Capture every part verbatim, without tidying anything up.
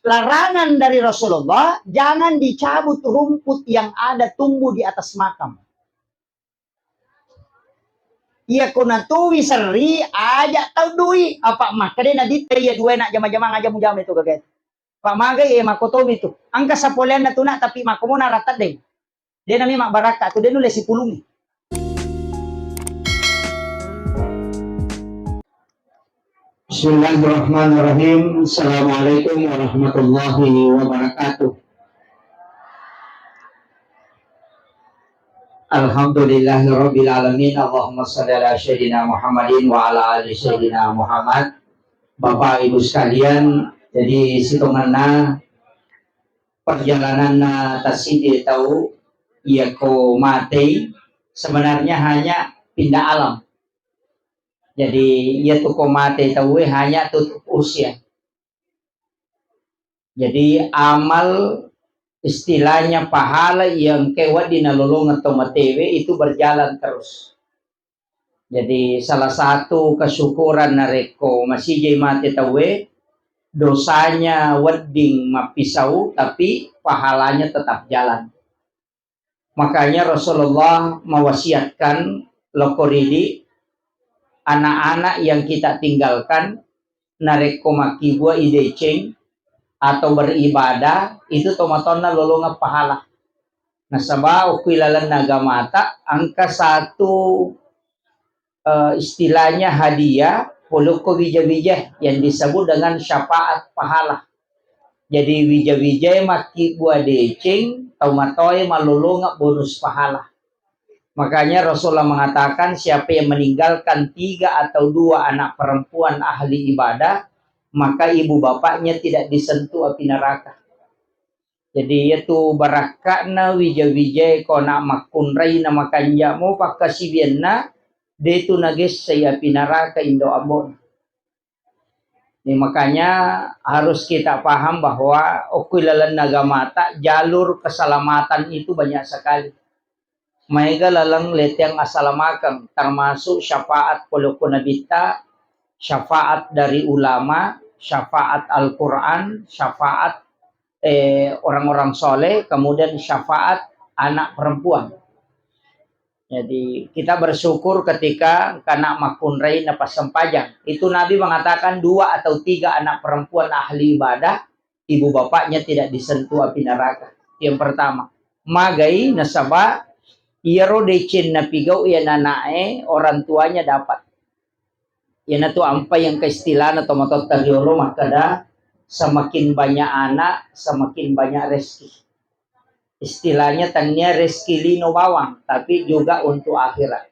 Larangan dari Rasulullah, jangan dicabut rumput yang ada tumbuh di atas makam. Iya ko natuwi serri, aja tau dui, apa makkeda Nabitta iya dua nak jama-jamang aja mujama itu gaga. Pak magai e makko tobi tu. Angka sapoleanna tu nak, tapi makko mo narateddeng. De nami mabbarakka tu, de nulle sipulungi. Bismillahirrahmanirrahim. Assalamualaikum warahmatullahi wabarakatuh. Alhamdulillahirabbil alamin. Allahumma shalli ala sayyidina Muhammadin wa ala ali sayyidina Muhammad. Bapak Ibu sekalian, jadi sitongenna perjalananna tasidi tau iya ko matei sebenarnya hanya pindah alam. Jadi iya tu ko matei tauwe hanya tutup usia. Jadi amal, istilahnya pahala yang engka wedding nalolongeng to matewe itu berjalan terus. Jadi salah satu kesyukuran narekko masijai mate tauwe, dosanya wedding mappisau tapi pahalanya tetap jalan. Makanya Rasulullah mewasiatkan lokko ridi, anak-anak yang kita tinggalkan, narekko makkibua ideceng atau beribadah, itu tomatoanna lolongeng pahala. Nasaba okko ilalenna agamata, engka satu eh, istilahnya hadiah, polokko wija-wija yang disebut dengan syafaat pahala. Jadi wija-wija makkibua deceng, tau matoe malolongeng bonus pahala. Makanya Rasulullah mengatakan, siapa yang meninggalkan tiga atau dua anak perempuan ahli ibadah, maka ibu bapaknya tidak disentuh api neraka. Jadi, iyatu barakka'na wija-wijae ko ana' makkunrai na makanja' mo pakkasiwianna, de'tu nagessai api naraka indo' ambo'na. Jadi, makanya harus kita paham bahwa okko ilalenna agamata, jalur keselamatan itu banyak sekali. Maega laleng leteang asalamakeng, termasuk syafaat pole okko nabitta, syafaat dari ulama, syafaat Al-Quran, syafaat, eh, orang-orang soleh, kemudian syafaat anak perempuan. Jadi, kita bersyukur ketika engka ana' makkunrai napassempajang. Itu Nabi mengatakan dua atau tiga anak perempuan ahli ibadah, ibu bapaknya tidak disentuh api neraka. Yang pertama, magai nasaba iyaro deceng napigau' iya nana'e, orang tuanya dapat. Iyanatu ampai engka istilahna tomatoatta riolo makkeda, semakin banyak anak, semakin banyak rezeki. Istilahnya tania rezeki lino bawang, tapi juga untuk akhirat.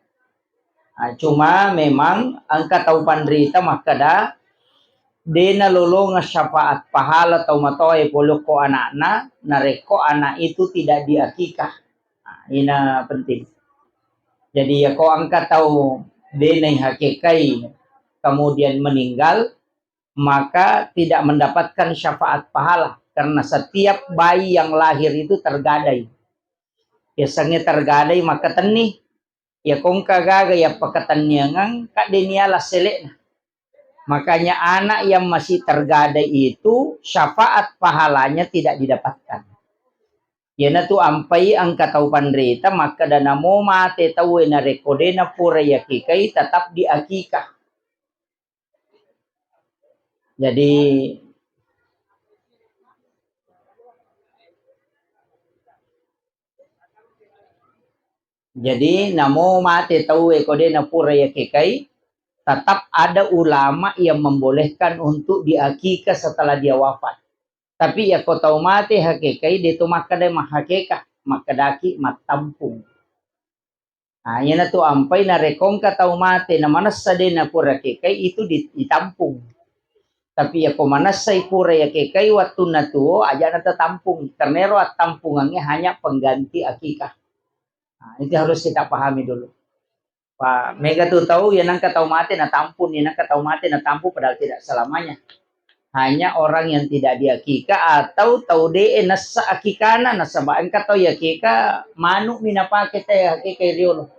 Nah, cuma memang engka tau panrita makkeda, de' nalolongeng syafaat pahala tau matoae pole okko ana'na, narekko anak itu tidak diakikah. Nah, ini penting. Jadi, ya, ko engka tau de' naihakekai, kemudian meninggal, maka tidak mendapatkan syafaat pahala, karena setiap bayi yang lahir itu tergadai. Yasengnge tergadai makkatenni. Ya, ko engka gaga yappakatenniangeng, kadde niala sele'na. Makanya anak yang masih tergadai itu syafaat pahalanya tidak didapatkan. Iyanatu ampai engka tau panrita makkeda, namo mate tauwe narekko de' napura yakikai, tetap diakikah. Jadi, jadi namo mate tauwe ko de' napura yakikai, tetap ada ulama yang membolehkan untuk diakikah setelah dia wafat. Tapi yakko tau mate hakekai, de' to makkeda mahakeka, makkedaki mattampung. Nah, iyanatu ampai narekko engka tau mate na manessa de' napura kekai, itu di-, ditampung. Tapi yakko manessai pura yakekai wettunna tuo, aja' na tatampung. Karena ero attampungangnge hanya pengganti akikah. Nah, itu harus kita pahami dulu. Pa, mega tu tau, iya nengka tau mate natampung, iya nengka tau mate natampung, padahal tidak selamanya. Hanya orang yang tidak diakikah atau tau de'e nessa akikana, nasaba engka tau yakikah, manu' mi napake te akikah riolo.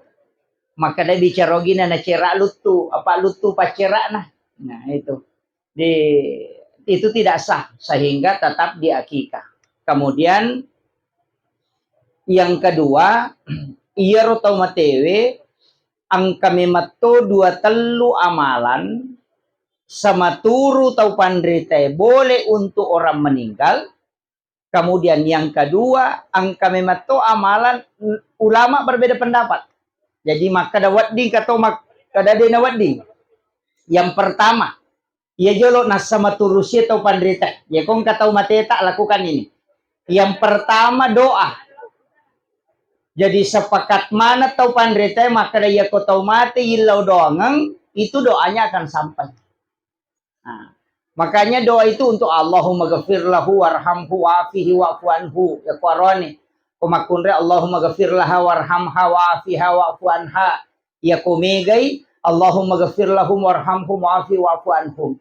Makkeda bicara ogina nacera' luttu, apa' luttu paccera'na. Nah, itu. Di, Itu tidak sah, sehingga tetap diakikah. Kemudian yang kedua, iyaro tau matewe engka memetto dua tellu amalan sematuru tau panritae boleh untuk orang meninggal. Kemudian yang kedua, engka memetto amalan, ulama berbeda pendapat. Jadi makkeda wedding kato makkeda dena wedding. Yang pertama, iya jolo nassa maturusie tau panrita. Iya ko engka tau mateta, lakukan ini. Yang pertama, doa. Jadi sepakat mana tau panrita makkeda iya ko tau mate illau doangeng, itu doanya akan sampai. Nah, makanya doa itu untuk Allahumma ghafir lahu warhamhu wa'afihi wa'fu anhu. Ya kuarone. Ko makkunre Allahumma ghafir laha warhamha wa'afiha wa'fu anha. Ya ko megai Allahumma ghafir lahum warhamhum wa'afi wa'fu anhum.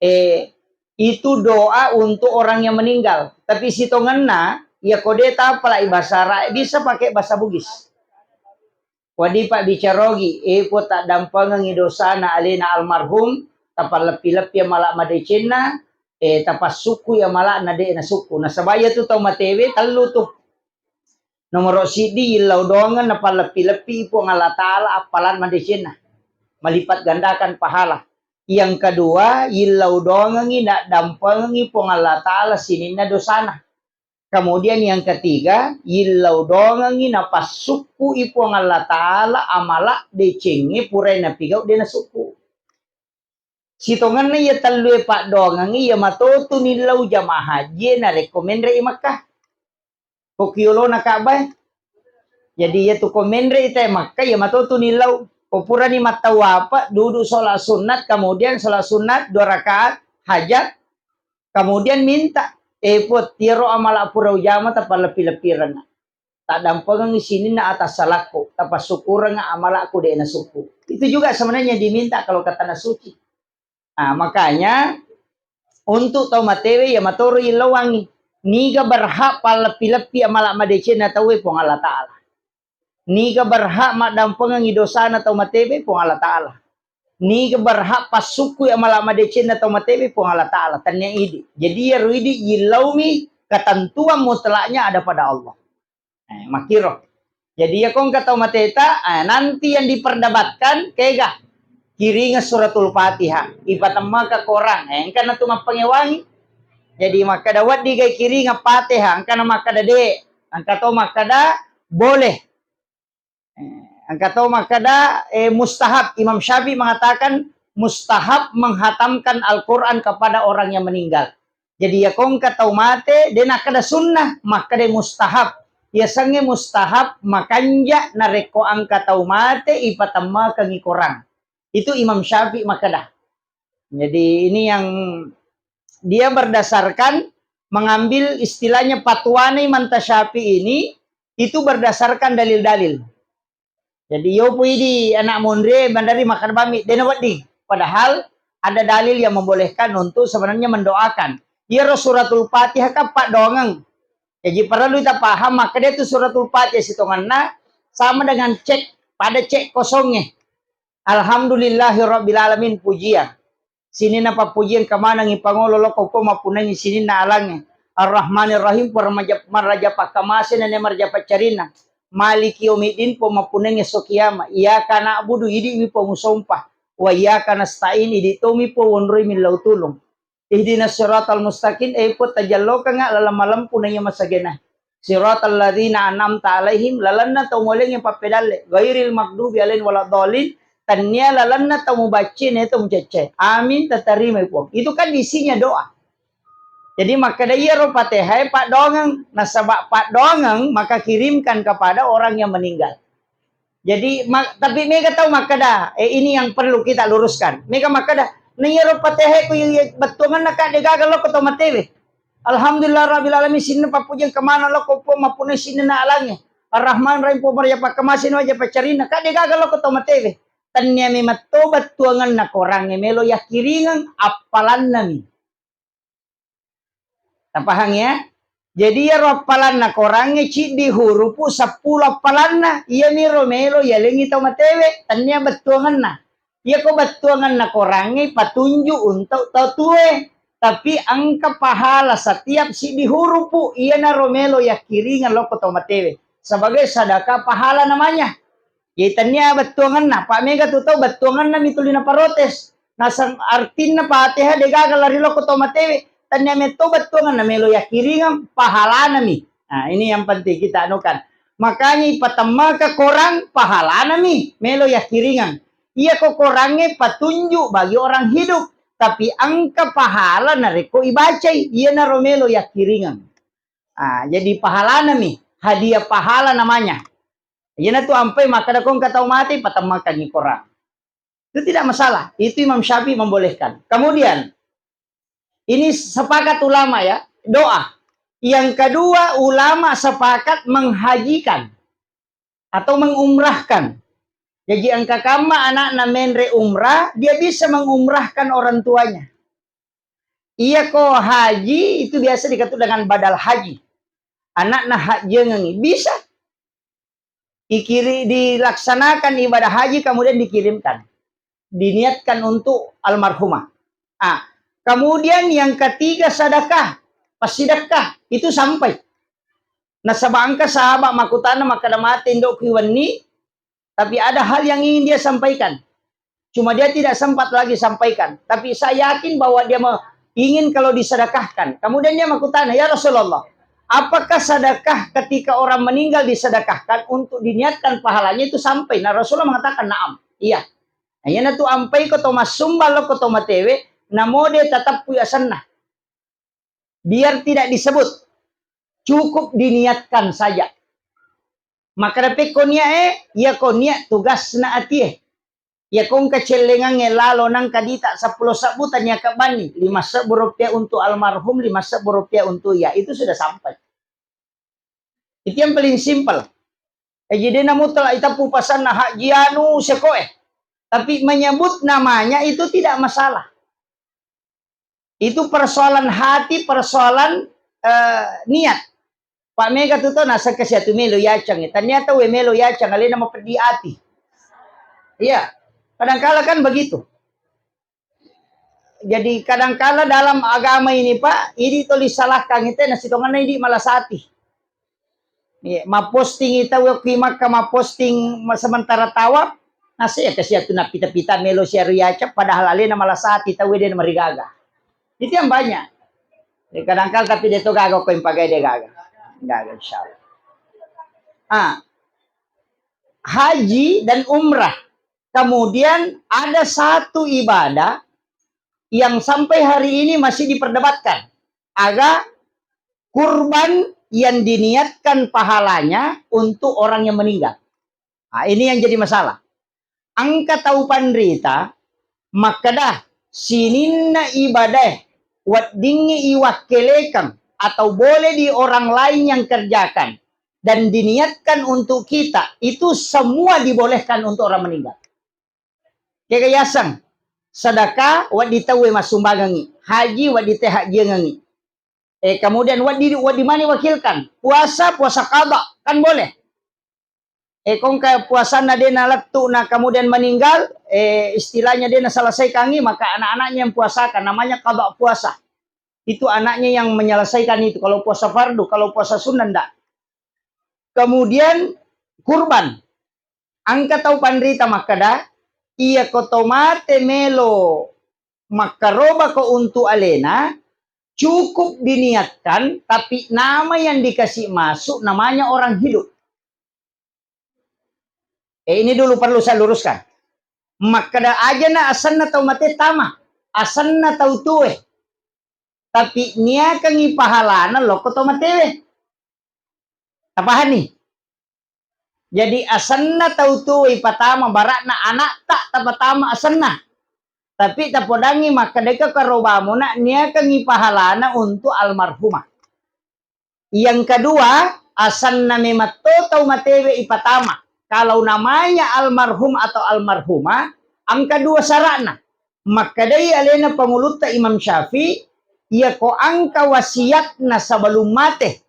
Eh, itu doa untuk orang yang meninggal. Tapi sitongenna, ya ko de tapalai bahasa Arab, bisa pakai bahasa Bugis. Wadi pabbicarogi, e Puang, taddampengengi dosana alena almarhum, tapalleppi-leppi amala madecenna, e, tapassukku amala na de nasukku. Nasaba iya tu tau matewe tellu tu. Nomoro siddi, illau doangeng napalleppi-leppi Puang Allah Ta'ala appalan madecenna. Melipat gandakan pahala. Yang kedua, illau doangengi naddampengengi Puang Allah Ta'ala sininna dosana. Kemudian yang ketiga, illau doangengi napassukku i Puang Allah Ta'ala amala decengnge purai napigau de nasukku. Sitongenna iya tellue paddoangengngi iya matotu nillau jamaah haji narekko menre i Makkah. Ko kiolona Ka'bah. Jadi iya tu ko menre i te Makkah iya matotu nillau. Ko purani mattawafa, duduk sholat sunat, kemudian sholat sunat dua rakaat hajat, kemudian minta, e Puang, tiaro amala pura ujama tapalleppi-leppirenna. Taddampengengngi sininna atassalakku, tapassukureng amalakku de nasukku. Itu juga sebenarnya diminta kalau ke tanah suci. Nah, makanya untuk tau matewe iya matoro illauangngi. Niga berhak palleppi-leppi amala madecenna tauwe Puang Allah Ta'ala. Niga berhak maddampengengngi dosana tau matewe Puang Allah Ta'ala. Niga berhak passukkui amala madecenna tau matewe Puang Allah Ta'ala. Tennia idi. Jadi iyaro idi illaumi ketentuan mutlaknya ada pada Allah. Eh, makkiro. Jadi, iya ko engka tau mateta, eh, nanti yang diperdebatkan, kega? Kiringeng Suratul Fatihah, ipatemmaka korang, eh, engka natu mappangewangi. Jadi, makkeda, "Weddi gai kiringeng Fatihah?" Engka na makkeda, "De." Engka to makkeda, "Boleh." Eh, engka to makkeda, eh, "Mustahab." Imam Syafi'i mengatakan, mustahab menghatamkan Al-Quran kepada orang yang meninggal. Jadi, iya ko engka tau mate, de nakkeda sunnah, makkeda mustahab. Yasengnge mustahab makanja narekko engka tau mate ipatemmakengngi korang. Itu Imam Syafi'i makkeda. Jadi, ini yang dia berdasarkan mengambil istilahnya fatwana Imam Syafi'i ini itu berdasarkan dalil-dalil. Jadi, yopo idi anak monrie mandari makan bami, dena wedding. Padahal ada dalil yang membolehkan untuk sebenarnya mendoakan. Iyaro Suratul Fatihah kan paddoangeng. Jadi, perlu kita paham, maka dia itu Suratul Fatihah sitongenna sama dengan cek, pada cek kosongnya. Alhamdulillahirabbil alamin, pujian. Sininna pappujiang kamanengngi pangolo lokko ko mappunnangngi sininna alangnge. Ar-Rahmanir Rahim, Puang maraja-, maraja pakkamase nennia maraja paccarinna. Maliki yaumiddin, Puang mappunnangngi esso kiama. Iyyaka na'budu, idi'mi Puang usompa. Wa iyyaka nasta'in, idi' tomi Puang wonroi millau tulung. Ihdinas siratal mustaqim, e Puang tajallokengnga laleng malempu naiya masagena. Siratal ladzina an'amta alaihim, lalenna tau mualengnge pappedalle, ghairil maghdubi alaihim waladdallin, tennia lalenna tau mubacce na tau mucecce. Amin, tatarimai Puang. Itu kan isinya doa. Jadi makkeda iyaro Fatihah e paddoangeng, nasaba paddoangeng maka kirimkan kepada orang yang meninggal. Jadi, ma-, tapi mega tau makkeda, eh, ini yang perlu kita luruskan. Mega makkeda, na iyaro Fatihah e ku iya bettuangenna ka de gaga lokko tau matewe. Alhamdulillah rabbil alamin, sininna pappujiang kamaneng lokko Puang mappunnai sininna alangnge. Ar-Rahman Rahim, Puang maraja pakkamase naiya maraja paccarinna, ka de gaga lokko tau matewe. Tennia memetto bettuangenna korangnge melo yakkiringeng, appalanna mi. Tapahang ya? Jadi iyaro appalanna korangnge ciddi hurupu seppulo appalanna, iyamiro melo yalengngi tau matewe, tennia bettuangenna. Iyako bettuangenna korangnge patunju untuk tau tue. Tapi engka pahala setiap siddi hurupu, iyanaro melo yakkiringeng lokko to matewe. Sebagai sadaka pahala namanya. Jadi tennia bettuangenna, pa mega tu tau bettuangenna mi tuli naparotes. Naseng artinna Fatihah degaga lari lokko to matewe. Tennia metto bettuangenna melo yakkiringeng pahalanami. Nah, ini yang penting kita anukan. Makanya ipatemmaka korang pahalanami melo yakkiringeng. Iya ko korangnge patunjuk bagi orang hidup, tapi engka pahala narekko ibacai, iyanaro melo yakkiringeng. Ah, jadi pahalanami, hadiah pahala namanya. Iyanatu ampai makkeda ko engka tau mate, patemmakangi korang. Itu tidak masalah. Itu Imam Syafi'i membolehkan. Kemudian, ini sepakat ulama ya, doa. Yang kedua, ulama sepakat menghajikan atau mengumrahkan. Jadi engka kamma anakna menre umrah, dia bisa mengumrahkan orang tuanya. Iya ko haji itu biasa dikatu dengan badal haji. Anakna hajiangengi. Bisa. Ikiri-, dilaksanakan ibadah haji kemudian dikirimkan. Diniatkan untuk almarhumah. Ah, kemudian yang ketiga sedekah, pasidekah, itu sampai. Nasaba engka sahabat makkutana makkeda mate indokku iwenni, tapi ada hal yang ingin dia sampaikan. Cuma dia tidak sempat lagi sampaikan. Tapi saya yakin bahwa dia me-, ingin kalau disedekahkan. Kemudian dia makkutana, "Ya Rasulullah, apakah sedekah ketika orang meninggal disedekahkan untuk diniatkan pahalanya itu sampai?" Nah, Rasulullah mengatakan, "Na'am." Iya. Nah, iyanatu ampai ko to massumbang lo ko to matewe, namo de tatappu asenna. Biar tidak disebut. Cukup diniatkan saja. Makkeda pekko niat e, iya ko niat tugasna atie. Iya ko engka cellengangnge lalo nangka dita seppulo sebbu tania kebbanni, lima sebbu rupiah untuk almarhum, lima sebbu rupiah untuk iya. Itu sudah sampai. Itu yang paling simpel. Eh, jadi namu telah itappu pasanna haji anu sekoe. Tapi menyebut namanya itu tidak masalah. Itu persoalan hati, persoalan, eh, niat. Pak mega tu to naseng kasi atu melo yacang. Ternyata we melo yacang, alena mapeddi ati. Iya. Kadangkala kan begitu. Jadi kadangkala dalam agama ini, Pak, idi toli salahkan itu nasitonganna idi malasati. Iya, maposting itu waktu Makkah, maposting ma-, sementara tawaf, nasi ya kasi atu napita-pita melo siaru yaca, padahal alena malasati tau de marigaga. Itu yang banyak. Ya, kadangkala tapi dia tu gaga ko yang pagai dia gaga. Gaga, insya Allah. Ah, haji dan umrah. Kemudian ada satu ibadah yang sampai hari ini masih diperdebatkan. Aga kurban yang diniatkan pahalanya untuk orang yang meninggal. Nah, ini yang jadi masalah. Engka tau panrita makkeda sininna ibadah weddingngi iwakkelekeng atau boleh di orang lain yang kerjakan dan diniatkan untuk kita, itu semua dibolehkan untuk orang meninggal. Kega yaseng sedekah wedding tauwe massumbangengngi, haji wedding te hajiangengngi. Eh, kemudian wedding, wedding mani wakilkan, puasa, puasa qada, kan boleh. Eh, kongka puasanna de nalettu na kemudian meninggal, eh, istilahnya de naselesaikangngi, maka anak-anaknya yang puasakan, namanya qada puasa. Itu anaknya yang menyelesaikan itu, kalau puasa fardu, kalau puasa sunnah ndak. Kemudian kurban. Engka tau panrita makkeda, iya ko to mate melo makkarobako untu alena, cukup diniatkan, tapi nama yang dikasih masuk namanya orang hidup. Eh, ini dulu perlu saya luruskan. Makkeda ajana asenna tau mate tama, asenna tau tue. Tapi niakangi pahalana lokko to matewe. Tapahani? Jadi asenna tau tuo ipatama, barakna anakta tapatama asenna. Tapi tapodangi makkedaka karobamuna niakangi pahalana untuk almarhumah. Yang kedua, asenna mematto tau matewe ipatama. Kalau namanya almarhum atau almarhumah, engka dua syaratna. Makkedai alena pangulutta Imam Syafi'i, iya ko engka wasiatna sebelum mate.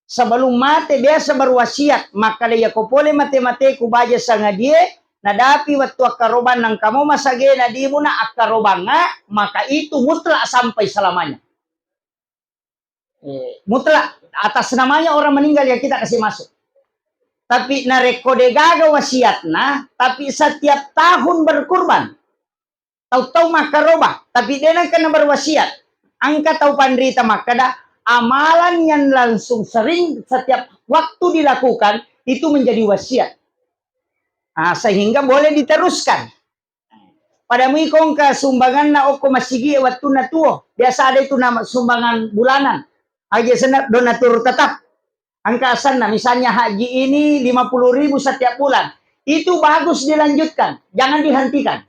Sebelum mate biasa berwasiat, makkeda, "Iyako pole mate-mateku baja sangadie, nadapi wettu akkarobanna, engka mo masagena dimuna akkarobangnga, maka itu mutlak sampai selamanya. Eh, mutlak, atas namanya orang meninggal yang kita kasih masuk. Tapi narekko degaga wasiatna, tapi setiap tahun berkurban, tau-tau makkaroba, tapi de nengka naberwasiat. Engka tau panrita makkeda, amalan yang langsung sering setiap waktu dilakukan itu menjadi wasiat. Ah, sehingga boleh diteruskan. Pada mui kongka sumbanganna okko masigi e wettunna tuo. Biasa ada itu nama sumbangan bulanan. Aja senna donatur tetap. Engka asenna, misalnya haji ini lima puluh ribu setiap bulan. Itu bagus dilanjutkan, jangan dihentikan.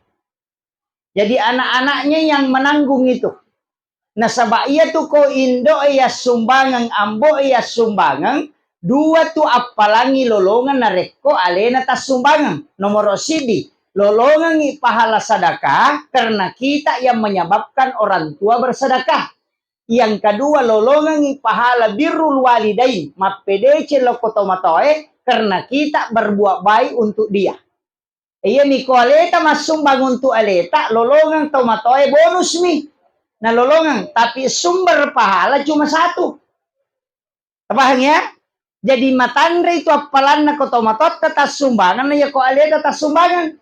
Jadi anak-anaknya yang menanggung itu. Nasaba iyatu ko indo'e yassumbangeng, ambo'e yassumbangeng, dua tu appalangi lolongeng narekko alena tassumbangeng. Nomoro siddi, lolongengi pahala sedekah karena kita yang menyebabkan orang tua bersedekah. Yang kedua, lolongengi pahala birrul walidain, mappedeceng lokko tomatoae karena kita berbuat baik untuk dia. Iyami ko aleta massumbang untuk aleta, lolongeng tomatoae bonusmi. Nalolongeng, tapi sumber pahala cuma satu. Tapahang ya? Jadi matanre itu appalanna ko tomatoatta tassumbangeng, na iya ko aleta tassumbangeng.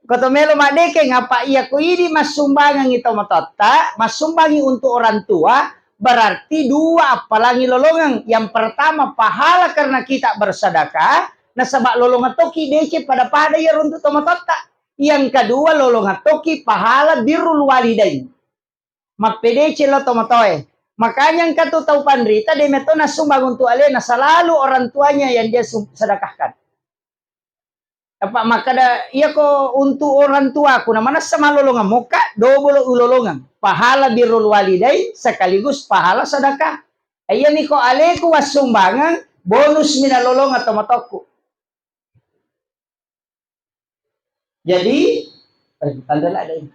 Ko to melo maddekeng, apa iya ko idi massumbangengi tomatoatta, massumbangi untuk orang tua, berarti dua appalangi lolongeng. Yang pertama, pahala karena kita bersedekah, nasaba lolongeng toki deceng pada-pada iyaro untuk tomatoatta. Yang kedua, lolongeng toki pahala birrul walidain. Mappedeceng lao tomatoae. Makanya engka tu tau panrita, de meto nassumbang untuk alena, selalu orang tuanya yang dia sum-, sedekahkan. Apa makkeda, "Iyako untuk orang tuaku na manessa malolongeng mokka, dobolo ulolongeng. Pahala birrul walidai sekaligus pahala sedekah. Iyami ko aleku wassumbangeng, bonus mi nalolongeng tomatoakku." Jadi, eh, tanda lah ada ini.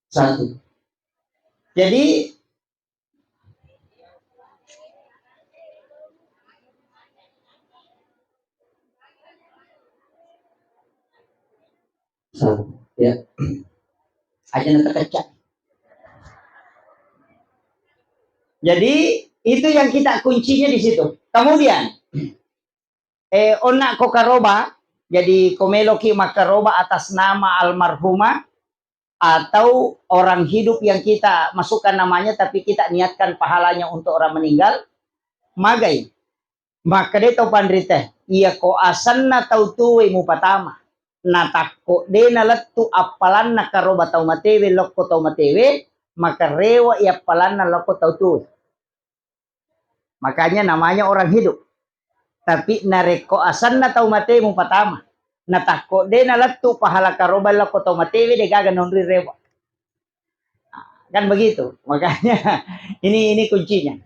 Satu. Jadi, satu, ya. Aja na terpecah. Jadi, itu yang kita kuncinya di situ. Kemudian, eh, onna ko karoba, jadi ko meloki makkaroba atas nama almarhumah atau orang hidup yang kita masukkan namanya, tapi kita niatkan pahalanya untuk orang meninggal, magai. Makkeda tau panrita, iya ko asenna tau tuwe mupatama, natakko de nalettu appalanna karoba tau matewe lokko tau matewe, maka rewa i appalanna lokko tau tuwe. Makanya namanya orang hidup. Tapi narekko asenna tau mate mupatama, natakko de nalettu pahala karoba lokko tau matewe, de gaga nonri rewa. Kan begitu. Makanya ini, ini kuncinya.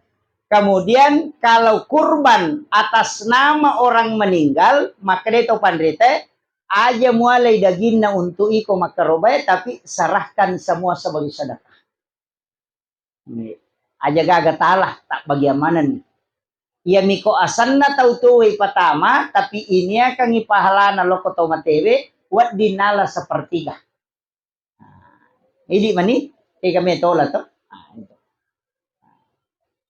Kemudian kalau kurban atas nama orang meninggal, maka de tau panrita, aja mualai daginna untuk iko makkarobae, tapi serahkan semua sebagai sedekah. Aja gaga talah, tak bagian manenni. Iya miko asenna tau tuwe patama, tapi iniakangi pahalana lokko tau matewe, wedding nala sepertiga. Nah, idi mani, ega metola to. Nah, itu.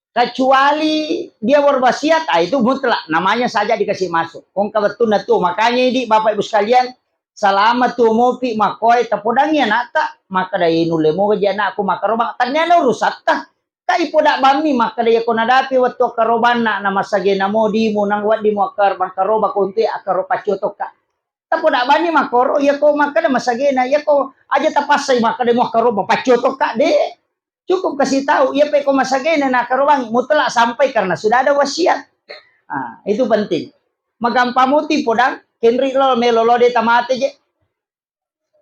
Kecuali dia berwasiat, ah, itu mutlak, namanya saja dikasih masuk. Kongka wettunna tuo, makanya idi Bapak Ibu sekalian, selama tuo mopi makkoe tapodangi anakta, makkeda, "Inulle moga ji anakku makkaroba," tanniana urusatta. Ka ipoda bammi makkeda, "Iya ko nadapi wettu akkarobanna, na masagena mo dimu, nang wedding mo akkar-, makkaroba kontu akkaro paccotokka." Tapoda bani makkoro, iya ko makkeda masagena, iya ko aja tapassai makkeda mo akkaroba paccotokka, de. Cukup kasih tahu, iya pe ko masagena na akkarobangi, mutlak sampai karena sudah ada wasiat. Ah, itu penting. Magampang muti podang, kenri lo melo lo de tamate je.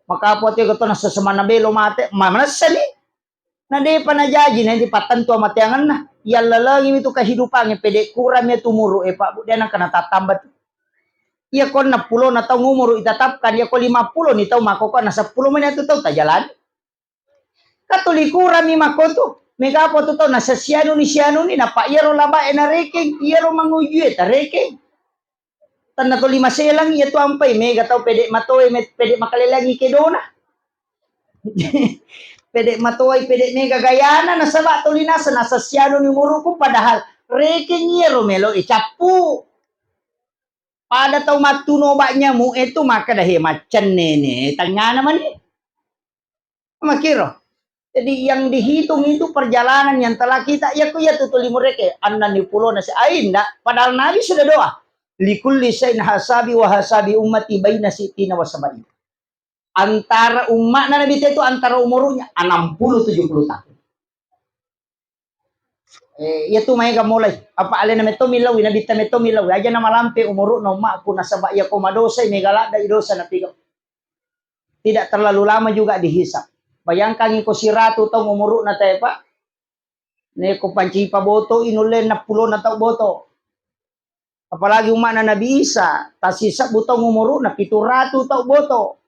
Maka apa te ko to nasa semana belo mate, ma-, manessa ni. Na depa najaji na dipattentu amateangenna. Yallalengi mitu kehidupangnge, pede kurang mi tu umuru e, Pak, Bu, de nengka natattamba tu. Iya ko enam puluh na taung umuru itatapkan, iya ko lima puluh ni taung makkokkoe na seppulo mani tu taung tajalani. Ka tuli kurang mi makko tu. Mega apa tu tau nasessianuni sianuni, napa iyaro labae narekeng, iyaro mangujue tarekeng. Tanna toli maselang iya tu ampai, mega tau pede matoe, me-, pede makalelangi kedona. Pede matoai, pede mega gayana, nasaba toli nasa, nasessianuni umuruku, padahal rekeng iyaro melo icappu. Pada tau mattuno obat nyamuk e tu makkeda, "He, maccennene tengngana mani." Makiro. Jadi yang dihitung itu perjalanan yang telah kita, ya ku ya tu tuli mureke, annani pulona si, ai ndak, padahal Nabi sudah doa, "Likulli syai'in hasabi wa hasabi ummati baina sittina wa sabain." Antara umma'na Nabi itu antara umurnya enam puluh tujuh puluh tahun. Eh, iya tu maega mulai. Apa alena metto millaui, nabitta metto millaui. Aja namalampe umuru'na umma'ku, nasaba iya ko madosai mega ladda i dosa napigau. Tidak terlalu lama juga dihisab. Bayangkan iko siratu taung umuru'na tae, Pak. Neko panci paboto i nulle enam puluh na tau boto. Apalagi umma'na Nabi Isa, tasisebbu taung umuru'na pitu ratu tau boto.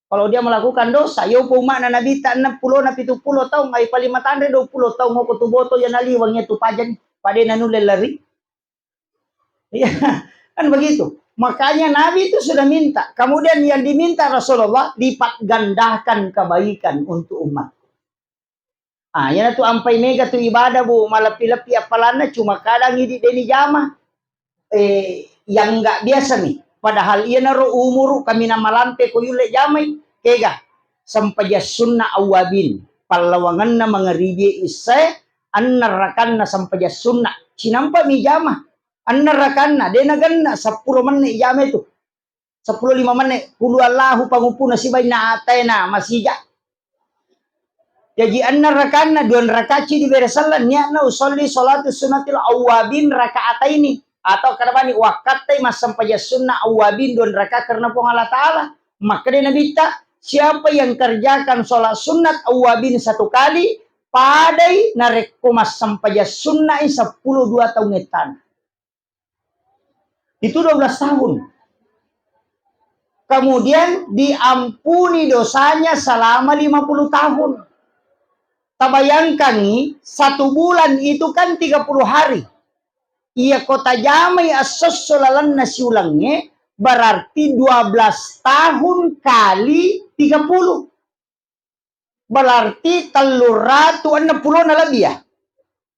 Kalau dia melakukan dosa, yo umma'na Nabitta enam puluh na pitu puluh taung, ai paling matanre dua puluh taung, ko tu boto ya naliwang ya tu pajani, pada nanulle lari. Iya, kan begitu. Makanya Nabi itu sudah minta. Kemudian yang diminta Rasulullah, lipat gandakan kebaikan untuk umat. Ah, iyanatu ampai mega tu ibadah, Bu, maleppi-leppi appalanna, cuma kadang idi deni jama. Eh, yang nggak biasa nih. Padahal iyanaro umuru kaminang malampe ko yulle jamai, kega? Sempajang sunna awwabin, pallawangenna mangaribi issae, anna rakanna sempajang sunna. Cinampa mi jama, anna rakanna, de nagenna seppulo menit jama itu. Seppulo lima menit, kulu Allahu panguppuna sibawa inna a'taina masija. Jaji anna rakanna, dua rakaat ci dibere selleng, niatna usolli sholatu sunnatil awwabin rakaataini. Atau kada bani wakkattai massempajang sunna awwabin dua rakaat karena Puang Allah Ta'ala. Makkeda Nabitta, siapa yang kerjakan sholat sunat awwabin satu kali, padai narekko massempajang sunnai seppulo dua taung ettana. Itu dua belas tahun. Kemudian diampuni dosanya selama lima puluh tahun. Tabayangkangi, satu bulan itu kan tiga puluh hari. Iya ko tajamai assosso lalenna siulengnge, berarti dua belas tahun kali tiga puluh. Berarti telluratu enneng pulona lebbi, ya.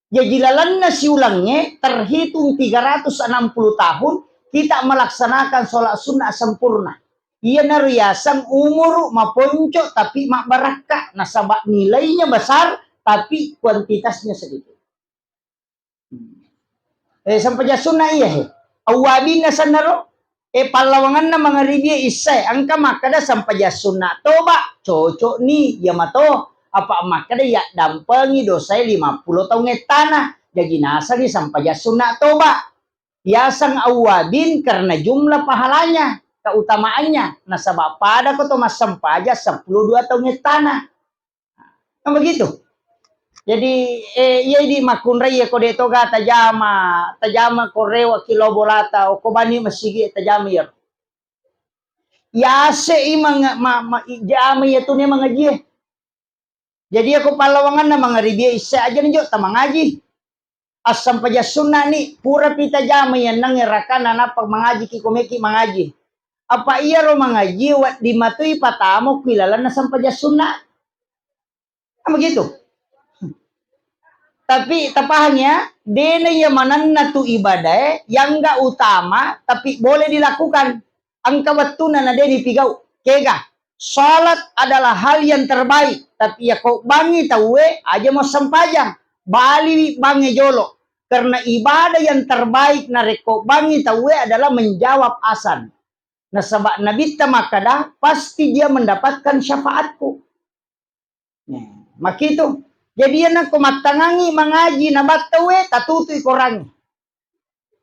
Jaji lalenna siulengnge terhitung tiga ratus enam puluh tahun kita melaksanakan sholat sunnah sempurna. Iyanaro yaseng umuru maponco tapi mabbarakka, nasaba nilainya besar tapi kuantitasnya sedikit. Eh, sempajang sunna iya he. Awwabinna sennaro, eh, pallawangenna mangaribie issae, engka makkeda sempajang sunna toba, cocok ni, iya mato. Apa makkeda yaddampengi dosae lima puluh taung ettana, jaji nasengi sempajang sunna toba. Yaseng awwabin karena jumlah pahalanya, keutamaannya, nasaba pada ko to massempajang seppulo dua taung ettana. Kan begitu. Jadi, eh, iya idi makkunrai ko de toga tajama, tajama ko rewa ki lao bolata, ko bani masigi tajama iya. Yase i manga-, ma-, ma-, i jama iya tu ne mangaji e. Jadi iya ko pallawanganna mangaribie issa aja ni jo tamangaji. Assempajang sunna ni, purapi tajama yennangnge rakana nappa mangajiki ko meki mangaji. Apa iyaro mangaji wedding matui patamo ku ilalenna sempajang sunna. Kan begitu. Tapi tapahang ya, dena iya manenna tu ibadae yang enggak utama tapi boleh dilakukan. Engka wettunna na de dipigau. Kega? Salat adalah hal yang terbaik, tapi iya ko bangngi tauwe aja mau sempajang, baliwi bangnge jolo. Karena ibadah yang terbaik narekko bangngi tauwe adalah menjawab azan. Nasaba Nabitta makkada, pasti dia mendapatkan syafaatku. Nah, makitu. Jadi, iya nako mattangangi mangaji na battauwe, tatutui korangnge.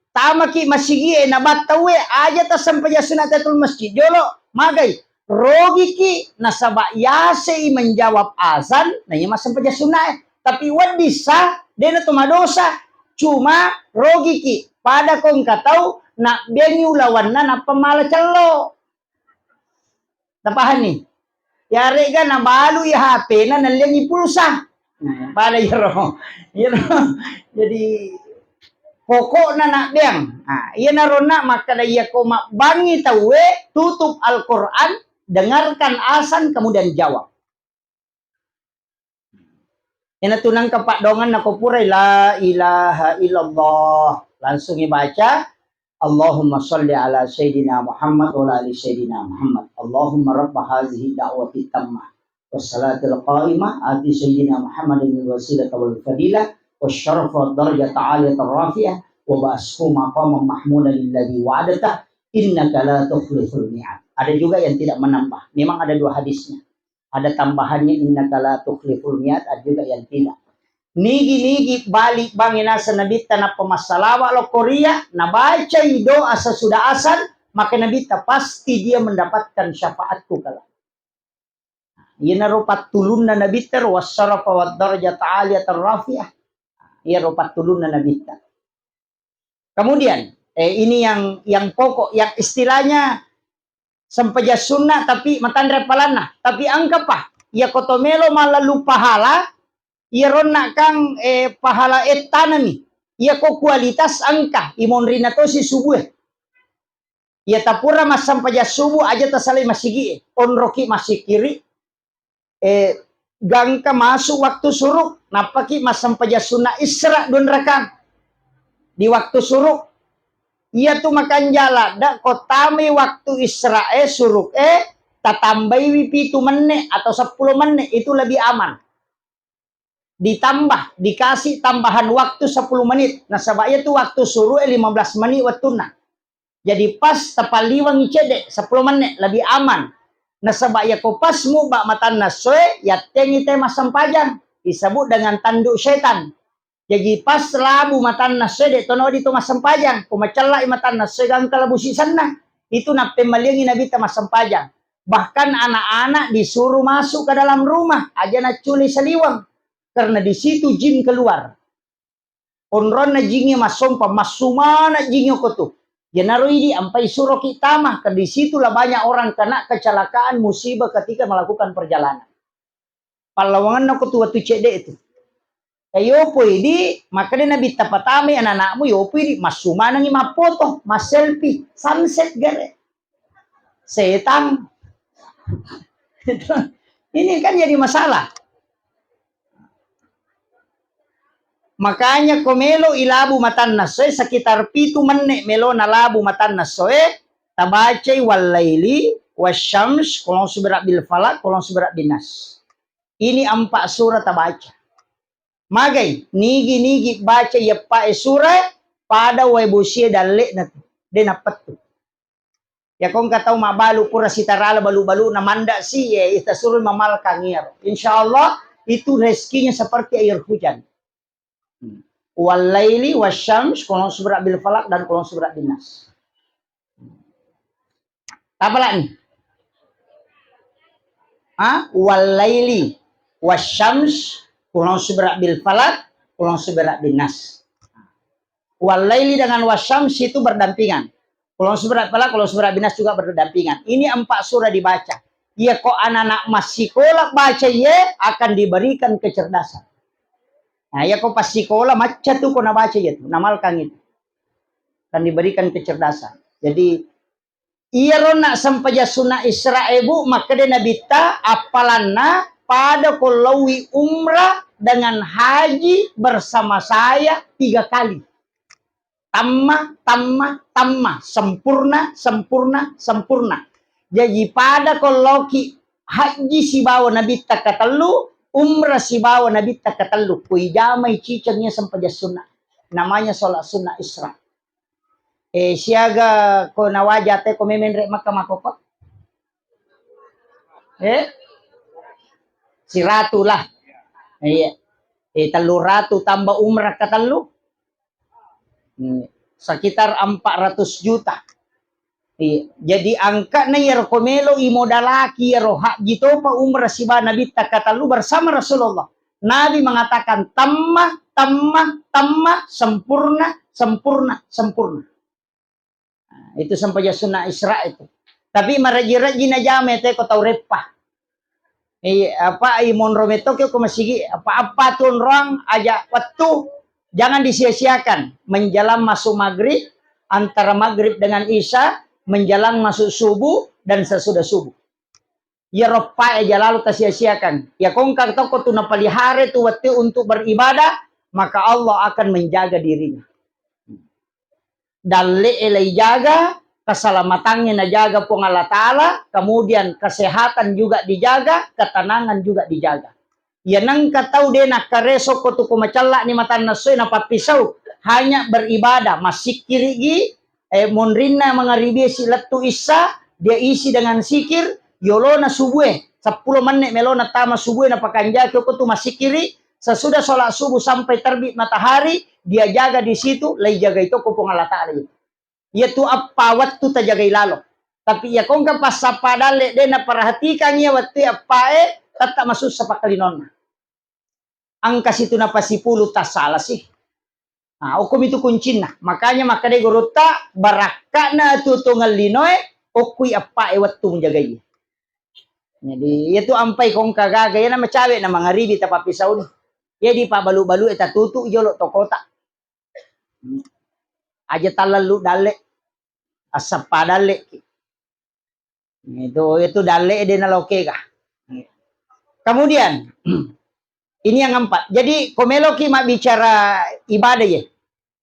Tamaki masigie na battauwe, aja tassempajang sunat tahiyatul masjid. Jolo, magai. Rogiki, nasaba yasei menjawab azan, na iya massempajang sunat e. Tapi wedding sa, dena to madosa. Cuma rogiki, pada ko engka tau, na bengi ulawanna nappa mala cello. Tapahanni? Yarega nabalu i H P-na, nalliangngi pulsa. Nah, pada iyaro. Iyaro. Jadi pokokna nabbeang. Nah, iyanaro na makkeda iyako mabbangi tauwe tutup Al-Qur'an, dengarkan azan, kemudian jawab. Iyanatu nengka paddoangenna ko purai la ilaha illallah, langsung ibaca, Allahumma shalli ala Sayyidina Muhammad wa ala ali Sayyidina Muhammad. Allahumma rabba hazihi da'wati tammah wassalatil qaimah ati Sayyidina Muhammadin wasilata wal fadilah wasyarafa darajata aliyata rafi'ah wa ba'ashu maqamam mahmudan alladzi wa'adtah innaka la tukhliful mi'ad. Ada juga yang tidak menambah. Memang ada dua hadisnya. Ada tambahannya innaka la tukhliful mi'ad, ada juga yang tidak. Nigi-nigi bali bangngi naseng Nabitta nappa massalawa lokko ria, nabacai doa sesudah azan, maka Nabitta pasti dia mendapatkan syafaatku kala. Iyanaro pattulunna Nabitta ro, wassarafa wad darajata aliyatan rafi'ah. Iyaro pattulunna Nabitta. Kemudian, eh, ini yang yang pokok, yang istilahnya sempajang sunna tapi matanre palanna. Tapi engkapa? Iyako to melo mallalu pahala, iyaronna kang, eh, pahala ettanami. Iyako kualitas engka, imonrina tosi subue. Iya tapura massempajang subuh aja tasalai masigi'e. Onroki masikiri, eh, gangka masuk waktu suruk, nappaki massempajang sunna Isra dua rakang. Di waktu suruk, iya tu makanja ladda ko tamai waktu Isra e, suruk e, tatambaiwi pitu menne atau seppulo menne, itu lebih aman. Ditambah, dikasih tambahan waktu sepuluh menit. Nasaba iya tu waktu suruk e lima belas menit wettunna. Jadi pas tapalliwengngi cedde sepuluh menit, lebih aman. Nasaba iyako pas mubba matanna essoe, yattengngi te massempajang, disebut dengan tanduk setan. Jaji pas labu matanna essoe, de' to nawedding to massempajang. Ko macellai matanna essoe, gangka labu sisenna. Itu nappemmaliangngi Nabitta massempajang. Bahkan anak-anak disuruh masuk ke dalam rumah, aja naccule saliweng. Karena di situ jin keluar. Onronna jingnge massompa, massu maneng jingnge ko tu. Iyanaro idi ampai suroki tama, ke di situlah banyak orang kena kecelakaan, musibah ketika melakukan perjalanan. Pallawangenna ko tu wettu cedde itu. E, yopo idi, makkeda Nabitta patamai anak-anakmu, yopo idi, massu manengi mappoto, masselfie, sunset gare. Setan. Ini kan jadi masalah. Makanya ko melo ilabu matanna essoe, sekitar pitu menne melo nalabu matanna essoe, tabacai wallaili, wasyams, qul a'udzu birabbil falaq, qul a'udzu birabbin nas. Ini empat surah tabaca. Magai, nigi-nigi baca iyeppae surah, pada wae bosie dalle'na tu. De' nappettu. Iyako engka tau mabbalu pura sitarala balu-balu na manda si, ye, ita suruh mamalkang iyaro. Insya Allah itu rezekinya seperti air hujan. Hmm. Wallaili wasyams, qul a'udzu birabbil falaq dan qul a'udzu birabbin nas. Apa lagi? Ha? Wallaili wasyams, qul a'udzu birabbil falaq, qul a'udzu birabbin nas. Wallaili dengan wasyams itu berdampingan. Qul a'udzu birabbil falaq, qul a'udzu birabbin nas juga berdampingan. Ini empat surah dibaca. Iya ko anak-anak massikola baca iye akan diberikan kecerdasan. Nah, iya ko passikola macca tu ko nabaca iye tu, namalkang itu. Akan diberikan kecerdasan. Jadi, iyaro na sempajang sunna Isra'e, Bu, makkeda Nabitta, appalanna pada ko laowi umrah dengan haji bersama saya tiga kali. Tamma, tamma, tamma, sempurna, sempurna, sempurna. Jaji pada ko laoki haji sibawa Nabitta katellu, umrah sibawa Nabitta katellu, ko ijamai ciceng iya sempajang sunna. Namanya sholat sunnah Isra. Eh, siaga ko nawaja te ko memenre Makkah makkokko? Eh? Siratu lah. Iya. Eh, tellu ratu tambah umrah katellu. Hmm. Sekitar empat ratus juta. Iya. Jadi angka'na iyaro ko melo imodalaki iyaro haji topa umrah siba Nabitta katellu bersama Rasulullah. Nabi mengatakan, "Tamma, tamma, tamma, sempurna, sempurna, sempurna." Nah, itu sempajang sunnah Isra itu. Tapi maraji-raji najama te ko tau reppa. Eh, apa, i monro metto ki ko masigi, apa-apa tu onroang aja wettu, jangan disia-siakan. Menjelang masuk maghrib, antara maghrib dengan isya, menjelang masuk subuh, dan sesudah subuh. Iyaro eppa'e aja lalo tasia-siakan. Iya ko engka tokko tu napelihara tu wettu untuk beribadah, maka Allah akan menjaga dirinya. Dalle'e laijaga, keselamatannya najaga Puang Allah Ta'ala, kemudian kesehatan juga dijaga, ketenangan juga dijaga. Iya nengka tau de nakkareso ko tu ko macella'ni matanna essoe napappisau, hanya beribadah, massikkirigi, eh, monrinna mangaribie si lettu issa, dia isi dengan sikir, yolona subue, seppulo menit melona tama subue napakanjaki ko tu massikkiri, sesudah sholat subuh sampai terbit matahari, dia jaga di situ, laijagai to ko Puang Allah Ta'ala itu. Iyatu eppa wettu tajagai lalo. Tapi iya ko engka passappa dalle de naperhatikan iya wettu eppae, tetta masussa pakkalinonna. Engka situ napasipulu tassala si. Nah, okkomi tu kuncinna. Makanya makkeda gurutta, barakka'na tu tongeng linoe, okkui eppae wettu mujagai. Jadi, iyatu ampai ko engka gaga, iyana macawe na mangaribi tapappisauni. Iya di pabalu-balu e tatutu jolo tokota. Aja tallallu dalle, assappa dalle. Itu, itu dalle de nalokega. Kemudian, ini yang empat. Jadi, ko meloki mabbicara ibadah ye.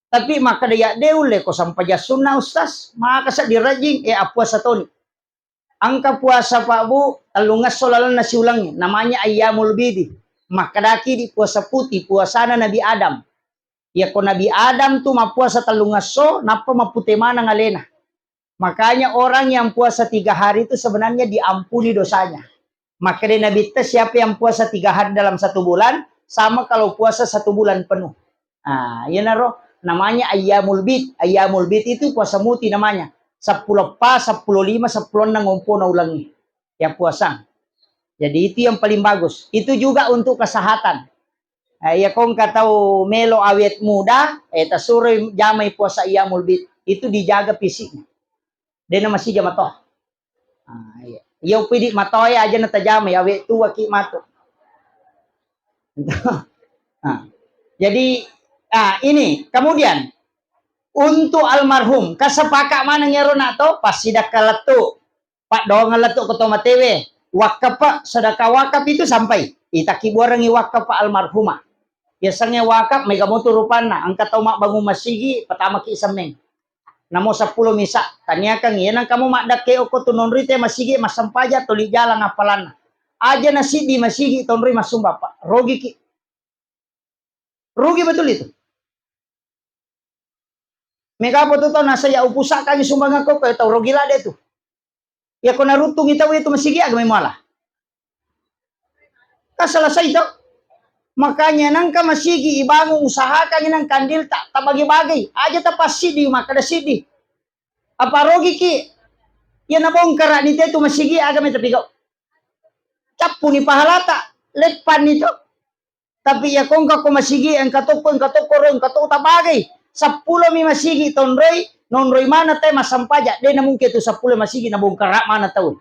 Tapi makkeda ya de ulle ko sampajang sunna, Ustaz. Maka sa dirajing, eh, appuasa toni. Engka puasa, Pak Bu, tellungesso lalenna siulengnge, namanya ayyamul bidi. Makkedaki di puasa putih, puasana Nabi Adam. Iya ko Nabi Adam tu mappuasa tellungesso, nappa mapute maneng alena. Makanya orang yang puasa tiga hari itu sebenarnya diampuni dosanya. Makkeda Nabitta, siapa yang puasa tiga hari dalam satu bulan, sama kalau puasa satu bulan penuh. Ah, iyanaro namanya ayyamul bid. Ayyamul bid itu puasa muti namanya. Seppulo eppa, seppulo lima, seppulo enneng ompona ulengnge. Ya puasa. Jadi itu yang paling bagus. Itu juga untuk kesehatan. Eh, iya ko engka tau melo awet muda, eh, tasuroi jamai puasa ayyamul bid. Itu dijaga fisiknya. Dena masija matoa. Ah, iya. Iya upidi matoa ya aja natajamai, awet tuaki matu. Ah. Jadi, ah, ini kemudian untuk almarhum, kasepaka maneng iyaro nak to, passidakka lettu, paddoangeng lettu ko to matewe, wakaf, sedekah wakaf itu sampai, itakkibuarengngi wakaf almarhumah. Yasengnge wakaf, mega motu rupanna, engka tau mabbangung masigi, patamaki semmeng. Namo seppulo misa, taniakeng, iya nengka mo maddekke okko tu nonroi te masigi, massempajang, toli jalang appalanna. Aja nasiddi masigi tonroi massumba, Pak. Rogiki. Rugi betul itu. Mega apa tu tau nasaya upusakkangi sumbangakko, ko tau rogi ladde tu. Iya ko naruttungi tau itu masigi, aga mai muala. Kan selesai to. Makanya nengka masigi ibangun, usahakan nengka andil tak tabagi-bagi. Aja tapassidi, makkeda sidi. Apa rogiki? Iya nabongkara ni te tu masigi, aga mai tapigau. Cappuni pahalata, leppanni to. Tapi iya ko engka ko masigi, engka tokko, engka tokko ro, engka to tabagai. Seppulo mi masigi tonroi, nonroi mana te massampaja, de na mungkin tu seppulo masigi nabongkara mana tau.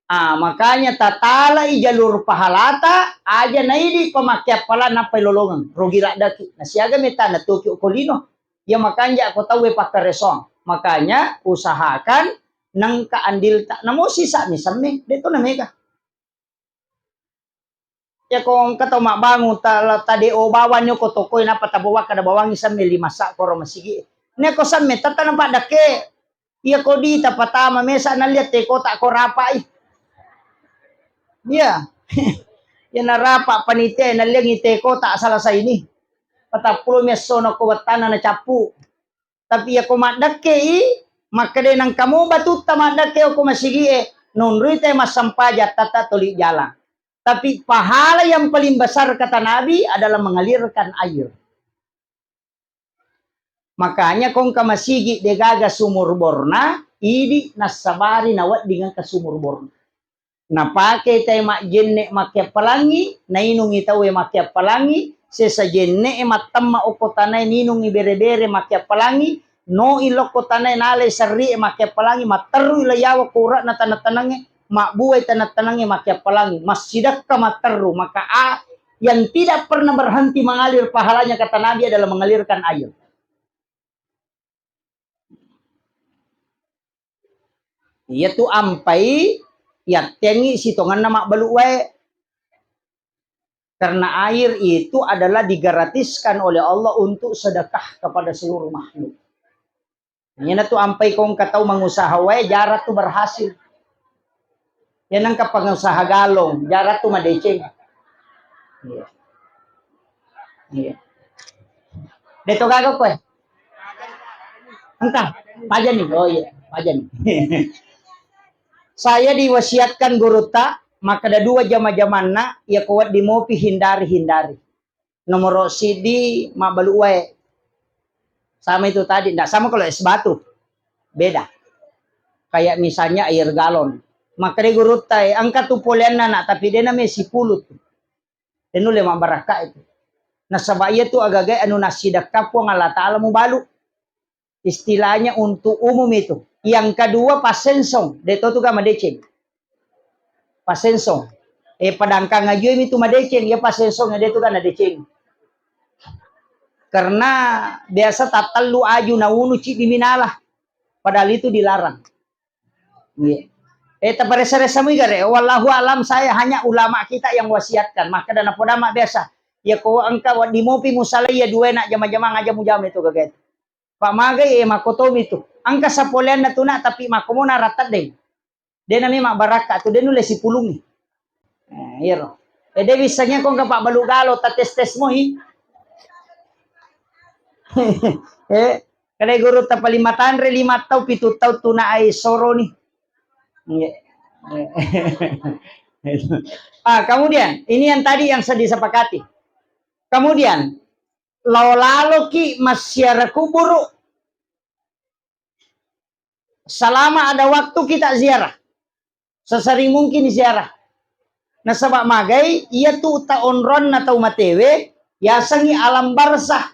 Ah, makanya tatalai jalur pahalata, aja naidi pemakai appalang nappai lolongeng, rogi laddaki. Nasiaga metana toki okolino. Ya makanja ko tauwe pakkaresong. Makanya usahakan nengka andilta. Namo sisa mi semme, de to na mega. Iya ko engka tau mabbangung, ta-, la-, tadeo bawang ni ko tokoi, nappa tabawa kada bawangi semme lima sa koro masigi. Ne ko semme tata na paddakke, iya ko dita patama mesa nalliang te kota ko rapai. Iya. Iya narapa panitia nalliangi te kota salah saini. Patappulo mi esso na ko wettana na cappu. Tapi iya ko maddekke i, makkeda nengka mo batutta maddekke okko masigi e, nonroi te massampaja tata toli jalang. Tapi pahala yang paling besar kata Nabi adalah mengalirkan air. Makanya ko engka masigi degaga sumur borna, idi nassabari nawedding engka sumur borna. Napake tae majjenne makkeappalangi, nainungi tauwe makkeappalangi, sesa jenne'e mattemma okko tanae ninungi bere-bere makkeappalangi, noi lokko tanae nalai serri'e makkeappalangi, matterrui la yawa ko ura'na taneng-tanengnge, mabbuai taneng-tanengnge makkiappalangi, massidekka matteru, maka a-, yang tidak pernah berhenti mengalir pahalanya, kata Nabi, adalah mengalirkan air. Iyatu ampai yattengngi sitongenna mabbalu wae. Karena air itu adalah digratiskan oleh Allah untuk sedekah kepada seluruh makhluk. Iyanatu ampai ko engka tau mangusaha wae, jarang tu berhasil. Iya nengka pengusaha galon, jarang tu madeceng. Iya. Iya. Deto gaga koe? Engka, pajani. Oh iya, pajani. Saya diwasiatkan gurutta, makkeda dua jama-jamanna, iya ko wedding mopi hindari-hindari. Nomoro siddi mabbalu wae. Sama itu tadi, ndak sama kalau es batu. Beda. Kayak misalnya air galon. Makkeda gurutta, eh, engka tu poleanna, nak, tapi dena me sipulu tu. Denulle mabbarakka itu. Nasaba iya tu agaga anu nassidekka Puang Allah Taala mubalu. Istilahnya untuk umum itu. Yang kedua, pasensong, de to tu ga madeceng. Pasensong. Eh, padangkang ajui mi tu madeceng, ya pasensong, de tu ga nadeceng. Karena biasa tattellu aju naunu ciddi minala. Padahal itu dilarang. Iya. Eh, taparessa-ressa mui gare. Wallahu alam, saya hanya ulama kita yang wasiatkan. Maka dana podama biasa. Ya ko engka waddi mopi musalai ya dua nak jama-jama ngaja mujama itu gaga itu. Pak magai, eh, makkotomi tu. Engka sapoleanna tu nak, tapi makkomona ratta deng. De nami mabbarakka tu, de nulle sipulungi. Eh, iyaro. Eh, de wissengnge ko engka pabbalu galo, ta tes-tes mohi. Eh, kada guru ta paling matanre lima tau, pitu tau tuna ai soroni. Iya. Ah, kemudian ini yang tadi yang sudah disepakati. Kemudian, lao laloki massiara kuburu, selama ada waktu kita ziarah. Sesering mungkin ziarah. Nasaba magai, iya tu ta onronna tau matewe, yasengi alam barzah.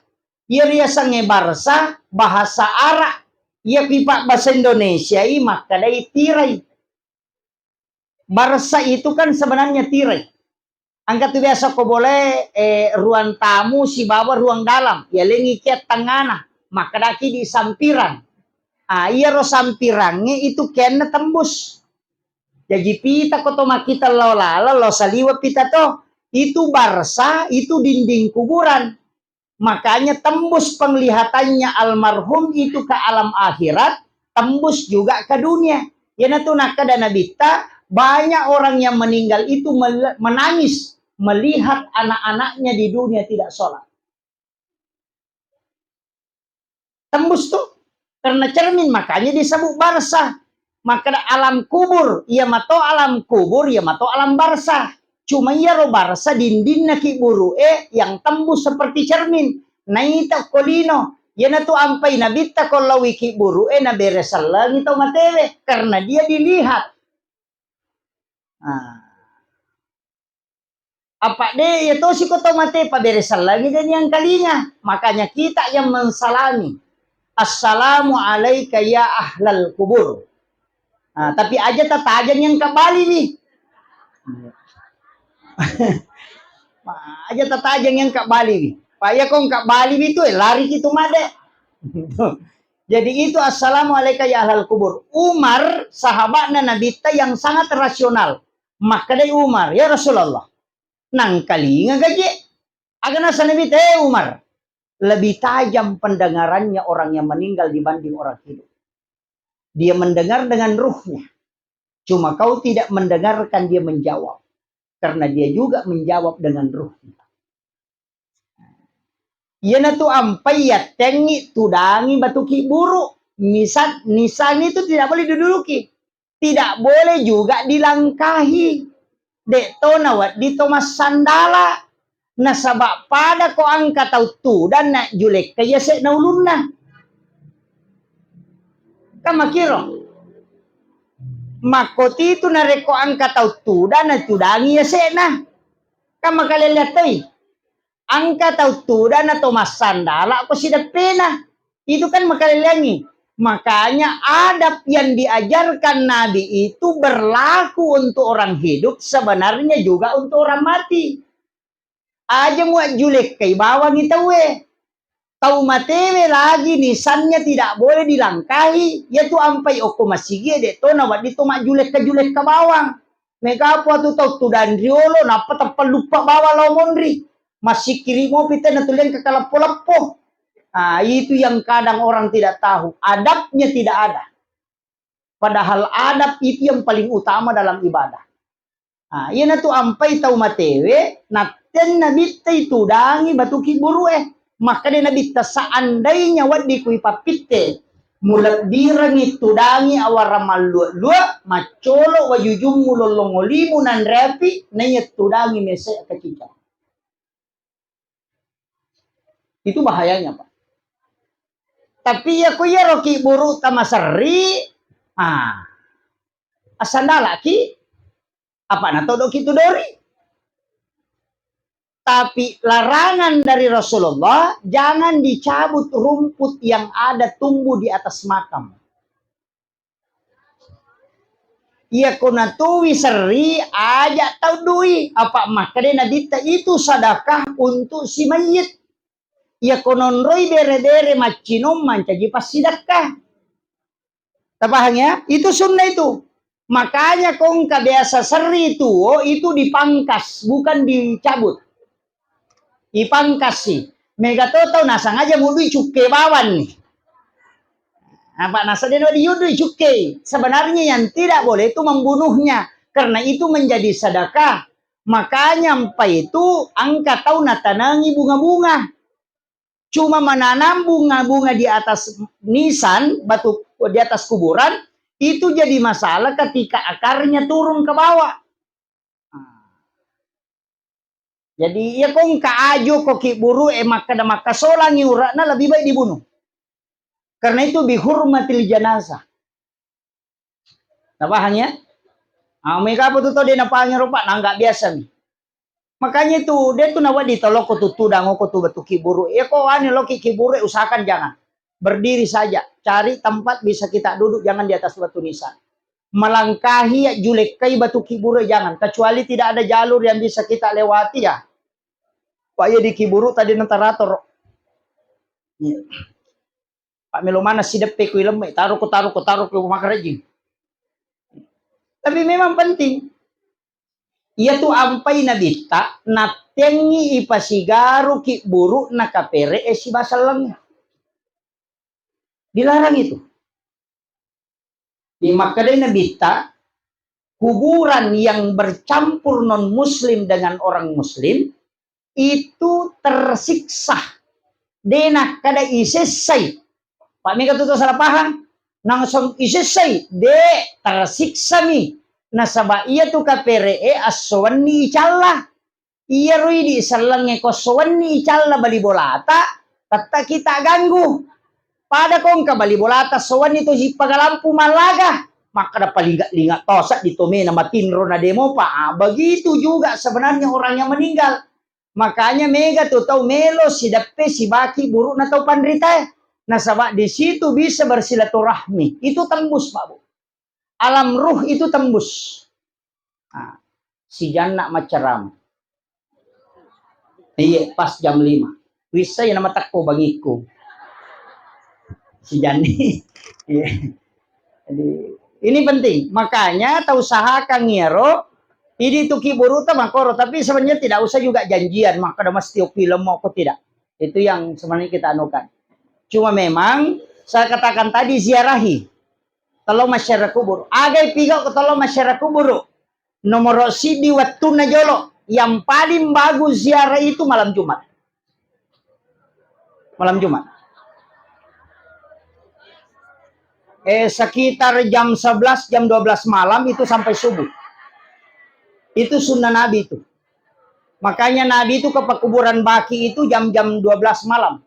Iya riasengnge barzah, bahasa Arab. Iya ki pabbasa Indonesia i makkedai tirai. Barzah itu kan sebenarnya tirai. Engka tu biasa ko bolae, eh, ruang tamu sibawa ruang dalam. Yalengi kia tengngana. Makkedaki di sampirang. Ah, iyaro sampirangnge itu kenna tembus. Jaji pita ko to makkita lao laleng, lao saliweng pita to. Itu barzah, itu dinding kuburan. Makanya tembus penglihatannya almarhum itu ke alam akhirat, tembus juga ke dunia. Iyanatu nakkeda Nabitta, banyak orang yang meninggal itu mel-, menangis melihat anak-anaknya di dunia tidak sholat. Tembus tu. Karena cermin, makanya disebut barzah. Makkeda alam kubur, iya mato alam kubur, iya mato alam barzah. Cuma iyaro barzah dindinna kibburu'e yang tembus seperti cermin. Naita ko lino, iyanatu ampai Nabitta ko laowi kibburu'e nabere sellengi tau matewe, karena dia dilihat. Nah. Apa de, iya tosi ko tau mate pabere sellengi de niangkalinga. Makanya kita yang mensalami, "Assalamu alaika ya ahlal kubur." Nah, tapi aja tatajang yang kabali wi. Aja tatajang yang kabali wi. Pak ya kong kabali wi tu, eh, lari ki tu made. Jadi itu, "Assalamu alaika ya ahlal kubur." Umar, sahabatna Nabitta yang sangat rasional. Makkedai Umar, "Ya Rasulullah, nangkalinga gaje." Aga naseng Nabitta, "Eh Umar, lebih tajam pendengarannya orang yang meninggal dibanding orang hidup. Dia mendengar dengan ruhnya. Cuma kau tidak mendengarkan dia menjawab. Karena dia juga menjawab dengan ruhnya." Iyanatu ampai yattengngi tudangi batu kiburu. Misal, nisan itu tidak boleh diduduki. Tidak boleh juga dilangkahi. Dek to nawedding to massandala. Nasaba pada ko engka tau tudang na julekka yase'na ulunna. Kan makiro. Makkotitu narekko engka tau tudang na tudangi yase'na. Kan makalelleang toi. Engka tau tudang na to massandala ko sideppena. Itu kan makalelleangngi. Makanya adab yang diajarkan Nabi itu berlaku untuk orang hidup, sebenarnya juga untuk orang mati. Aja muajjulekkai bawangi tauwe. Tau matewe lagi nisannya tidak boleh dilangkahi, yatu ampai okko masigie de' to nawedding to majjulekka-julekka bawang. Mega apa tu tau tudang riolo, nappa teppalluppa bawang lao monri. Massikkiri mopi tena tuliang ke kaleppo-leppo. Ah, itu yang kadang orang tidak tahu. Adabnya tidak ada. Padahal adab itu yang paling utama dalam ibadah. Ah, iyanatu ampai tau matewe, natteng nabitta itudangi batu kibburu'e. Makkeda nabitta, seandainya wedding kui pappitte, mulebbirengi tudangi awara mallua-lua, maccolo wajujummu lollongo limu nanre api, naiya tudangi mese' kacicang. Itu bahayanya, Pak. Tapi iya ko iyaro kibburu tamaserri, ah, assandalaki, apa natodoki tudori. Tapi larangan dari Rasulullah, jangan dicabut rumput yang ada tumbuh di atas makam. Iya ko natuwi serri, aja tau dui, apa makkeda nabitta itu sedekah untuk si mayit. Iya ko nonroi bere-bere maccinong mancaji passidekka. Tapahang ya? Itu sunnah itu. Makanya ko engka biasa serri tuo itu dipangkas, bukan dicabut. Ipangkassi. Mega to tau nasengaja mudui cukke bawang ni. Apa nasa dena diudui cukke. Sebenarnya yang tidak boleh itu membunuhnya. Karena itu menjadi sedekah. Makanya empa itu engka tau natanangi bunga-bunga. Cuma menanam bunga-bunga di atas nisan, batu di atas kuburan, itu jadi masalah ketika akarnya turun ke bawah. Jadi, iya ko engka aju ko kibburu e makkeda makkasolangi ura'na, lebih baik dibunuh. Karena itu bihurmatil janazah. Napahang ya? Ah, mega apa tu tau de' napahang ero, Pak? Nah, nggak biasa nih. Makanya itu, de' tu nawedding toloko tu tudang ko tu batu kibburu. Ya ko anu loki kibburu, usahakan jangan. Berdiri saja, cari tempat bisa kita duduk, jangan di atas batu nisan. Melangkahi ya julekkai batu kibburu, jangan. Kecuali tidak ada jalur yang bisa kita lewati ya. Pak, ya di kibburu tadi nantarator. Iya. Pak, melo mana sideppe ku ilemme, taruh ku, taruh ku, taruh ku makarejing. Tapi memang penting. Iya tu ampai nabitta, nattengi ipasigaru kibburu na kapere e sibawa sellengnge. Dilarang itu. Di makkedai nabitta, kuburan yang bercampur non muslim dengan orang muslim itu tersiksa. De' nakkeda isessai. Pak, mega tu salah paham. Nangsong isessai, de' tersiksami. Nasaba iya tu kapere e esso wenni icalla. Iyaro idi sellengnge ko esso wenni icalla bali bolata, tette' kita ganggu. Pada ko engka bali bolata esso wenni to sipagalampu mallaga, makkeda palinga-linga to seddi to mena matinro na de' mopa. Ah, begitu juga sebenarnya orang yang meninggal. Makanya mega tu tau melo sideppe sibaki burukna tau panritae. Nasaba di situ bisa bersilaturahmi. Itu tembus, Pak, Bu. Alam ruh itu tembus. Ah, si Janna maccarama. Iya, pas jam lima. Wissai namatekko bangikku. Si Janni. Iya. Jadi, ini penting. Makanya tau usahakan iyaro, idi tu kiburuta makoro, tapi sebenarnya tidak usah juga janjian, makkeda mesti opilem moko, tidak. Itu yang sebenarnya kita anukan. Cuma memang saya katakan tadi, ziarahi. Tolong masyarakat kubur. Agai piga ko tolong masyarakat kubur. Nomor siddi wettunna jolo. Yang paling bagus ziarah itu malam Jumat. Malam Jumat. Eh, sekitar jam sebelas, jam dua belas malam itu sampai subuh. Itu sunnah Nabi itu. Makanya Nabi itu ke pekuburan Baki itu jam-jam dua belas malam.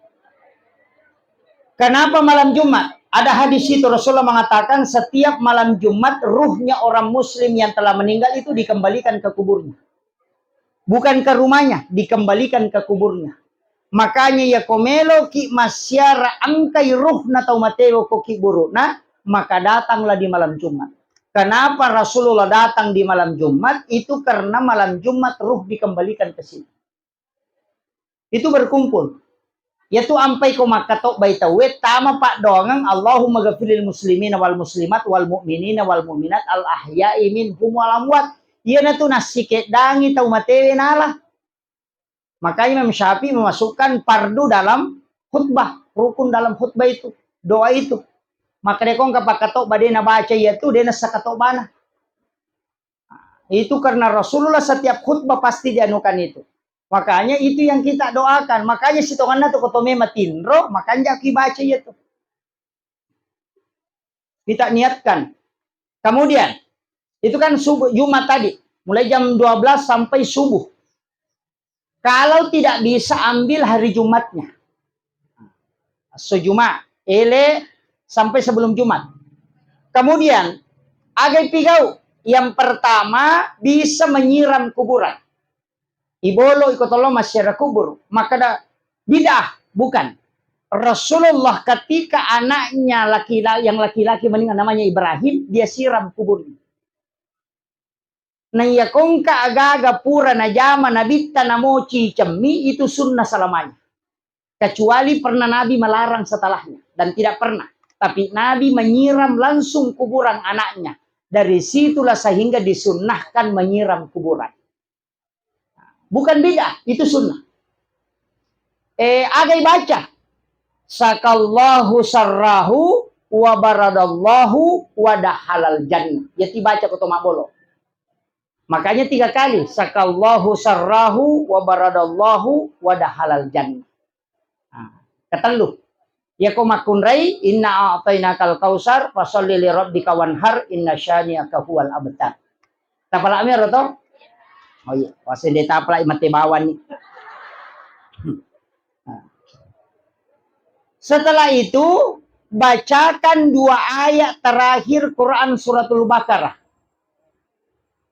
Kenapa malam Jumat? Ada hadis itu, Rasulullah mengatakan setiap malam Jumat ruhnya orang muslim yang telah meninggal itu dikembalikan ke kuburnya. Bukan ke rumahnya, dikembalikan ke kuburnya. Makanya, iya ko meloki massiara engkai ruhna tau matewe ko kibburu'na, maka datanglah di malam Jumat. Kenapa Rasulullah datang di malam Jumat? Itu karena malam Jumat ruh dikembalikan ke sini. Itu berkumpul. Yatu ampai ko makkatobbai tauwe, tama paddoangeng, Allahumma ghafiril muslimina wal muslimat wal mu'minina wal mu'minat al ahya'i minhum wal amwat. Iyanatu nassikeddangi tau matewe nala. Maka Imam Syafi'i memasukkan fardu dalam khutbah, rukun dalam khutbah itu, doa itu. Maka de kongka pakkatobba de nabaca iyatu, de nassa katobana. Itu karena Rasulullah setiap khutbah pasti dianukan itu. Makanya itu yang kita doakan. Makanya sitonganna tu koto mema tinro, makanja ki baca iyatu. Kita niatkan. Kemudian, itu kan subuh, Jumat tadi, mulai jam dua belas sampai subuh. Kalau tidak bisa, ambil hari Jumatnya. Esso Juma, ele sampai sebelum Jumat. Kemudian, agai pigau, yang pertama bisa menyiram kuburan. Ibolo iko tolong masyarakat kubur. Makkeda bid'ah, bukan. Rasulullah ketika anaknya laki-laki, yang laki-laki meninggal namanya Ibrahim, dia siram kuburnya. Na iya kongka agaga pura najama nabitta namoci cemmi, itu sunnah selamanya. Kecuali pernah Nabi melarang setelahnya, dan tidak pernah. Tapi Nabi menyiram langsung kuburan anaknya. Dari situlah sehingga disunnahkan menyiram kuburan. Bukan bid'ah, itu sunnah. Eh, agai baca, "Sakallahu sarrahu wa baradallahu wa dahalal jannah." Jadi baca koto mabbolo. Makanya tiga kali, "Sakallahu sarrahu wa baradallahu wa dahalal jannah." Nah, ketellu. Iya ko makkunrai, "Inna a'tainakal kausar, fasalli li rabbika wanhar, inna syani'aka huwal abtar." Tapalak mi ero to? Oh iya, wasende tapalak mate bawang ni. Nah. Setelah itu, bacakan dua ayat terakhir Quran Suratul Baqarah.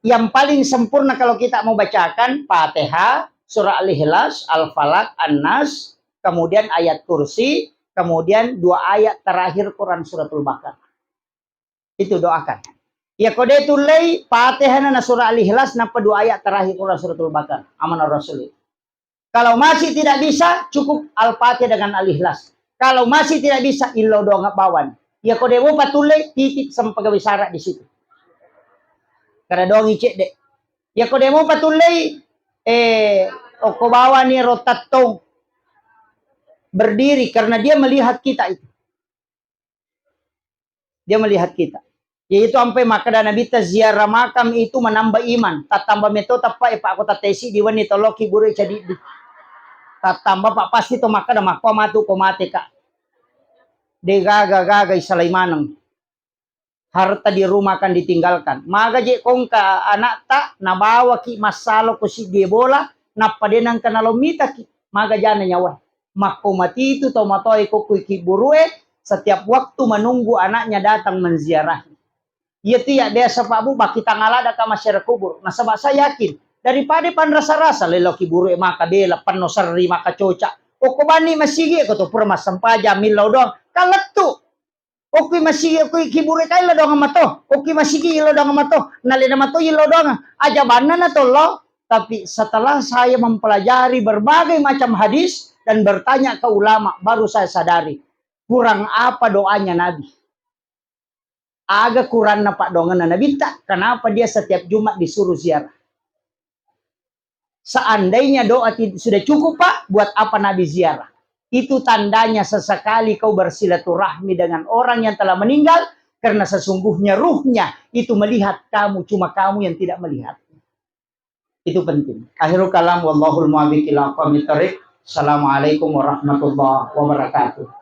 Yang paling sempurna kalau kita mau bacakan Fatihah, surah Al-Ikhlas, Al-Falaq, An-Nas, kemudian ayat kursi, kemudian dua ayat terakhir Quran Suratul Baqarah. Itu doakan. Ya kode tullei Fatihah na surah Al-Ikhlas, nappa dua ayat terakhir Quran Suratul Baqarah. Amanah Rasul. Kalau masih tidak bisa, cukup Al-Fatihah dengan Al-Ikhlas. Kalau masih tidak bisa, illau doang bawang. Ya kode mo patullei, titip sama pegawai sara di situ. Kada doang icek dek. Ya kode mo patullei, eh, okko bawang ni rotattong berdiri karena dia melihat kita itu. Dia melihat kita. Yaitu ampai makkeda Nabitta, ziarah makam itu menambah iman. Tattamba meto teppa e, Pak, ko tattesi di wenni tollo kiburu e cadiddi. Tattamba, Pak, pasti to makkeda, makko matu ko mate, Kak. De gaga-gaga isalai maneng. Harta di rumah akan ditinggalkan. Maga je kongka anakta, nabawaki massalo ko siddi bola, nappa de nangka nalomitaki. Maga jana nyawa. Makko matitu tomatoa e ko kui kiburu e, setiap waktu menunggu anaknya datang menziarahi. Iya tu ya biasa Pak Bu, baki tangalada ka masyarakat kubur. Nasaba saya yakin, daripada panrasa-rasa lelo kiburu e maka bela, penno serri maka coca. Okko bani masigi ko to pura massempajang millau doang. Kan lettu. Okki masigi, okki kibure kai lo doang mato. Okki masigi lo doang mato. Nalena mato lo doang. Aja banna na tollo. Tapi setelah saya mempelajari berbagai macam hadis dan bertanya ke ulama, baru saya sadari kurang apa doanya Nabi. Aga kuranna paddoangenna Nabitta, kenapa dia setiap Jumat disuruh ziarah? Seandainya doa tid-, sudah cukup, Pak, buat apa Nabi ziarah? Itu tandanya sesekali kau bersilaturahmi dengan orang yang telah meninggal, karena sesungguhnya ruhnya itu melihat kamu, cuma kamu yang tidak melihat. Itu penting. Akhirul kalam, wallahul muwaffiq ila aqwamit thariq. Assalamualaikum warahmatullahi wabarakatuh.